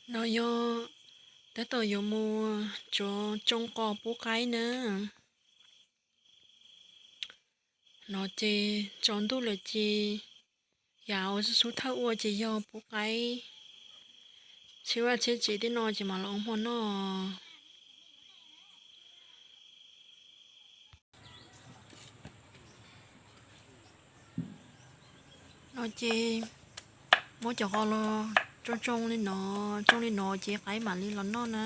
No yog tab tom yuav mus tsuav tsoo qos pub qaib na. No ces tsaus ntuj lawm ces yam uas xub thawj ua ces yog pub qaib, tsheb vaj tsheb tsev tej no ces mam los ua hmo noj. No ces muab cov qos los tsoo tsoo li no, tsoo li no ces qaib mam li los noj na.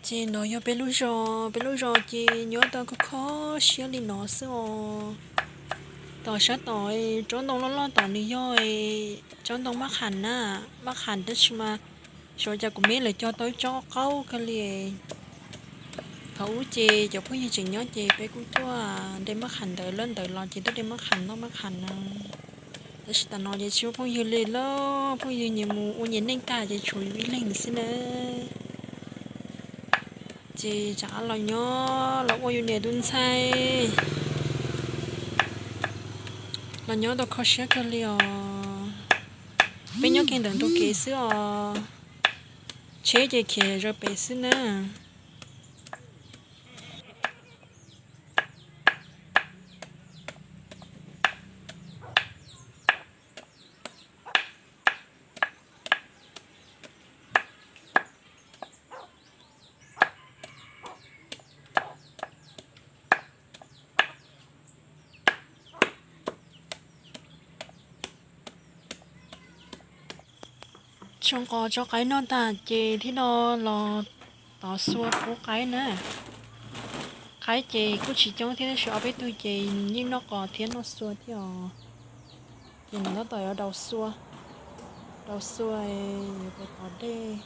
Ces no yog peb lub zos, peb lub zos ces nyob tau kho kho siab li no xwb os. Tom sab tom tsob ntoo loj loj tom nws yog tsob ntoo maj qham na, maj qham tab sis mas xyov cas kuv me lawv cog tau ib tsob qaub kawg li. Thaum ub ces cov phooj ywg tseem nyob ces peb kuj tuaj de maj qham ntawd, lawv ntawd los ces tuaj de maj qham noj maj qham na. Tab sis tam no ces tsis muaj phooj ywg li lawm, phooj ywg nyias mus ua nyias neej tag ces tshuav yus ib leeg xwb na. Ces rov qab los nyob los ua yus niam tus ntxhais, los nyob tau kho siab kawg li os. Peb nyob kiag ntawm ntug kev xwb os, tsheb ces khiav zaws pem xwb na. Tsoo qos tso qaib noj tag ces thiaj no los tov xua pub qaib na. Qaib ces kuj tsis coob thiab tab sis ob peb tug ces yeej noj qos thiab noj xua thiab os. Ces no tab tom yuav daus xua, daus xua yuav pais tov dej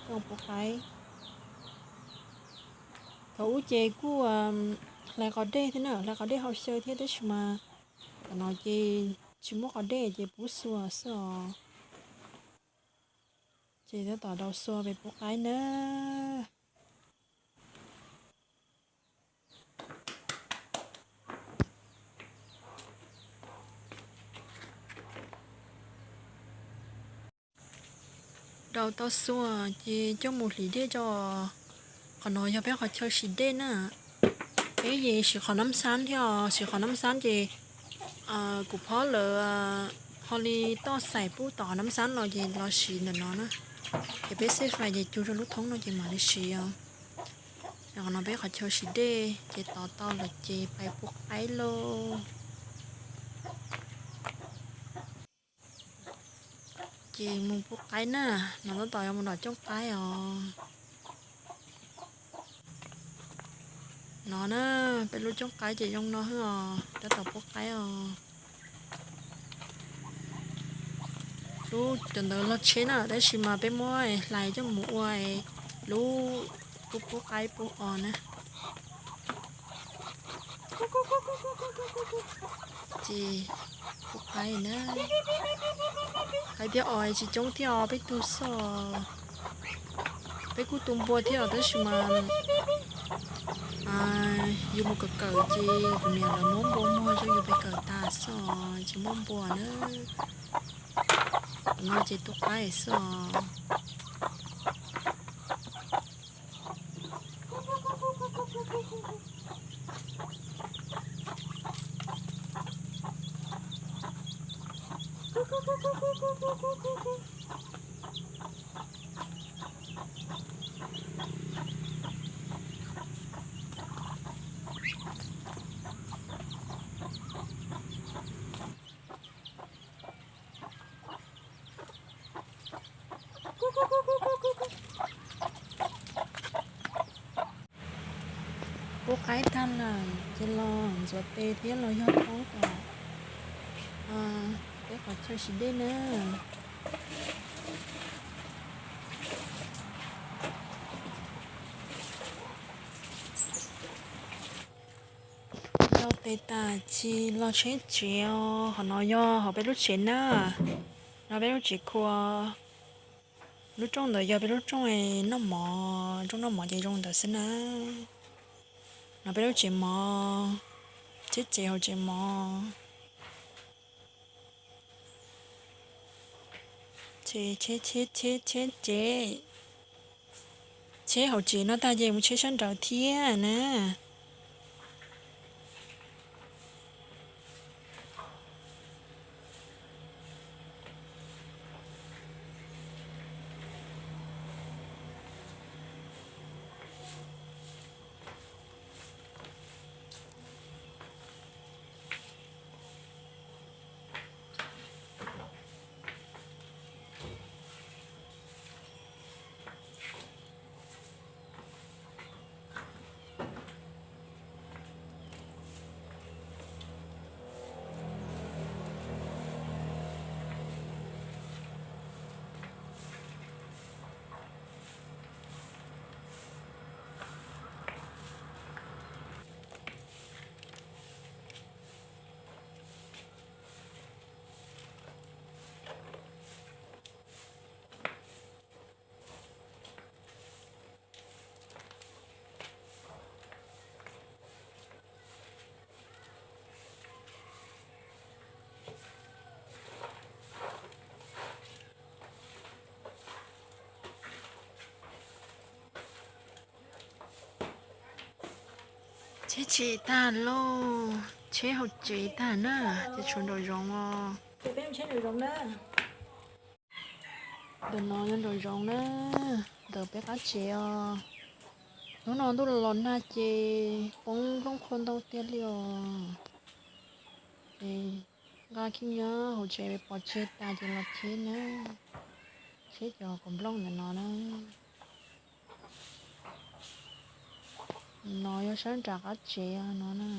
coj pub qaib. Thaum ub ces kuj hlais qos dej thiab na, hlais qos dej hau xyaw thiab tab sis mas tam no ces tsis muaj qos dej ces pub xua xwb os. Ces tab tom daus xua pais pub qaib na. Daus tau xua ces coj mus hliv dej tso. Qhov no yog peb qhov chaw siv dej na. Peb yeej siv qhov nab xab thiab os, siv qhov nab xab ces kuv phob lawv ho li toj xaim pub tom qhov nab xab no ces los siv ntawm no na. Ces peb xej fais ces cug rau lub thoob no ces mam li siv os. Qhov no peb qhov chaw siv dej ces tov tau lawm ces pais pub qaib lauj. Ces mus pub qaib na, no tab tom yuav mus nram cooj qaib os. No na, peb lub cooj qaib ces zoo no xwb os, tab tom pub qaib os. Lub cov ntawd log tsheb na, tab sis mas peb muab hlais coj mus ua lub pub pub qaib pub os na. Ces pub qaib na, qaib thiab os tsis coob thiab os, peb tug xwb os. Peb kuj tu npua thiab os tab sis mas yus mus kawm kawm ces kuv niam lawv muab npua muag rau yus pais kawm tas xwb os, tsis muaj npua na. Tam no ces tu qaib xwb os. Pub qaib tag lawm ces los ntxuav tes thiab los yog taub tom peb qhov chaw siv dej na. Yog tes tas ces los tsheb tsev os, qhov no yog hauv peb lub tsev na, no peb lub tsev khua. Lub rooj ntawd yog peb lub rooj noj mov, rooj noj mov ces zoo ntawd xwb na. No peb lub tsev mov, tsheb tsev hauv tsev mov. Ces cheb cheb cheb cheb tsev, cheb hauv tsev no tag ces mus cheb sab nraud thiab na. Cheb tsev tag lauj, cheb hauv tsev tag na, ces tshuav nraum zoov os. Ntawm no yog nraum zoov na, ntawm peb qab tsev os. Hnub no ntuj los los nag ces poob nplooj qhuav ntau tiag li os. Ces nqa khib nyob hauv tsev pov tseg tas ces los cheb na, cheb cov kaus nplooj ntawm no na. No yog sab nram qab tsev no na.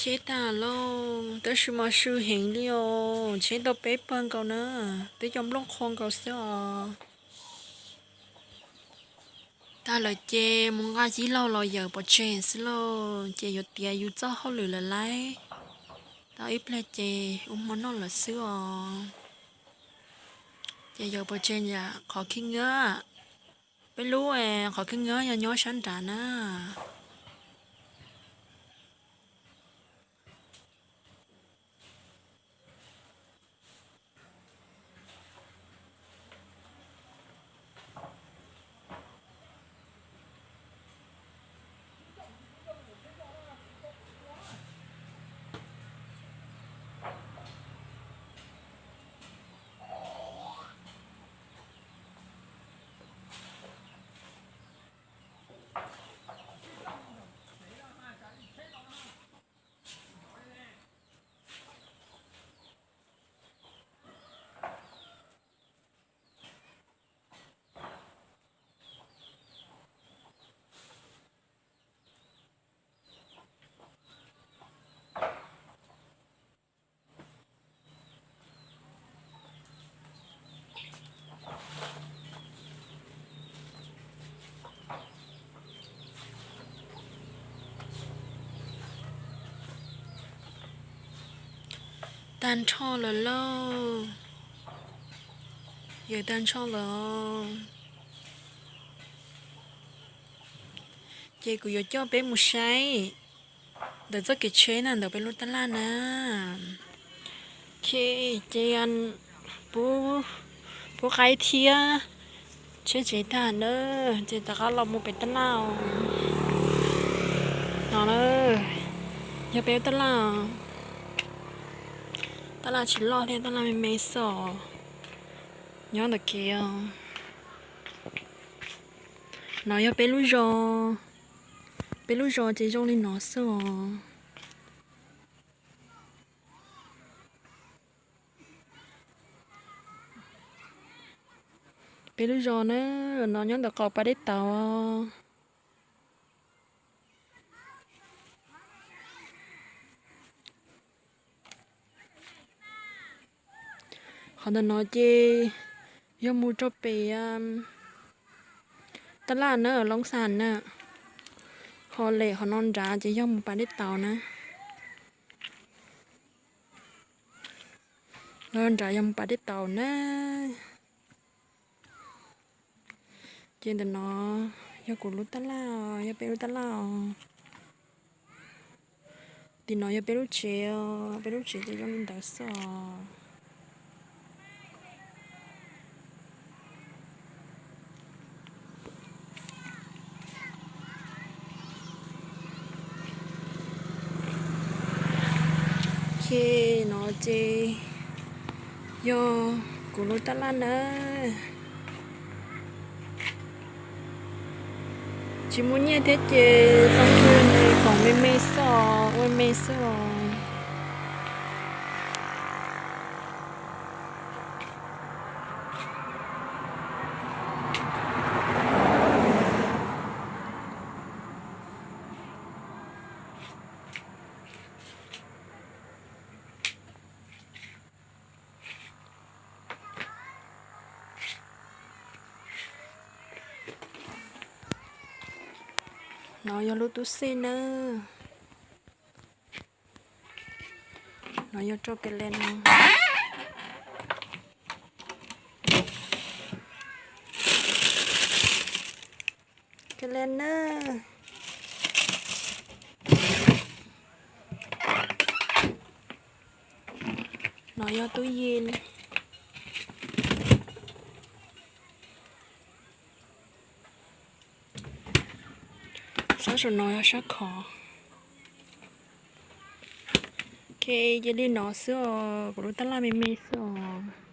Cheb tag lauj, tab sis mas swm heev li os, cheb tau peb pawg nkaus na, twb cov nplooj qhuav nkaus xwb os. Tag lawm ces mus nqa yij laug los yawm pov tseg xwb lauj, ces yuav tiav yus txoj hauj lwm lawm lauj. Tau ib pliag ces ua hmo noj lawm xwb os. Ces yawm pov tseg yam qhov khib nyiab, peb lub qhov khib nyiab yog nyob sab nrad na. Tag nrho lawm lauj, yawm tag nrho lawm. Ces kuv yuav coj peb mus saib ntawm txoj kev tsheb na, ntawm peb lub tab laj na. Ces pub qaib thiab tsheb tsev tag na, ces rov qab los mus pem tab laj os. No na, yog peb lub tab laj, tab laj tsis loj thiab, tab laj me me xwb os, nyob ntawm kev os. No yog peb lub zos, peb lub zos ces zoo li no xwb os. Peb lub zos na, no nyob ntawm qaum pas dej tauv. Qhov ntawm no ces yog mus rau pem tab laj na, Loob Xas na. Ho lem qhov no nrad ces yog mus pas dej tauv na. Los nrad yog mus pas dej tauv na. Ces ntawm no yog kuv lub tab laj, yog peb lub tab laj os. Tim no yog peb lub tsev, peb lub tsev ces zoo li ntawd xwb os. Ces no ces yog kuv lub tab laj na. Tsis muaj nyiaj thiab ces tau ntshe nws koom me me xwb os, ua me xwb os. No yog lub tub xej nawb. No yog rau ka le no. Ka le nawb. No yog tub yees. Sab saum no yog sab khov. Ok, cia li no xwb os, kuv lub tab laj me me xwb os.